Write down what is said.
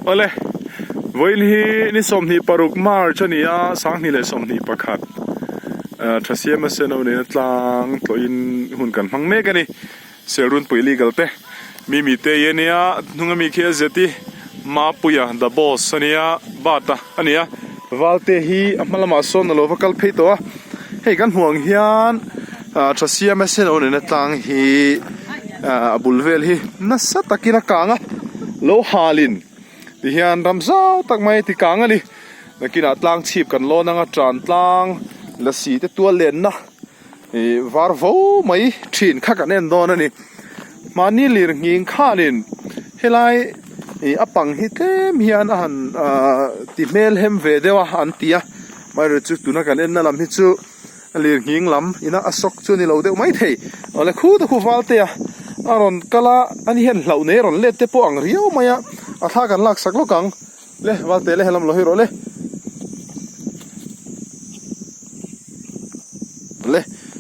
Awle, vawiin hi ni 26 March a ni a, 2021 Thasiam a sen ho nena tlang tlawhin hun kan hmang mek a ni. Selrunpui legal te Mimi te hi a nia, hnung ami khi a zet i Mapuia the boss a nia, Bata a ni a, Valte hi a hma lamah sawn a lo va kal phei tawh a, hei kan hmuh ang hian Thasiam a sen ho nena tlang hi a bul vel hi nasa takin a kang a, lo halin tihian ram zau tak mai ti kang a ni, nakinah tlang chhip kan lawn anga tan tlang lasi te tual lenna. Ih var vo mai thin kha kan en dawn a ni. Mahni lir nghing khanin helai ih a pang hi tlem hian a han ahh ti hmel hem ve deuh a an ti a, amaherawhchu chu tuna kan enna lam hi chu a lir nghing lam ina a sawk chu a ni lo deuh mai thei. Awle khu te khu val te a a rawn kal a, ani hian hlauh nei a rawn let te pawh ang riau mai a, a thla kan lak sak lawk ang. Le valte le helam lo hi rawh le. Le.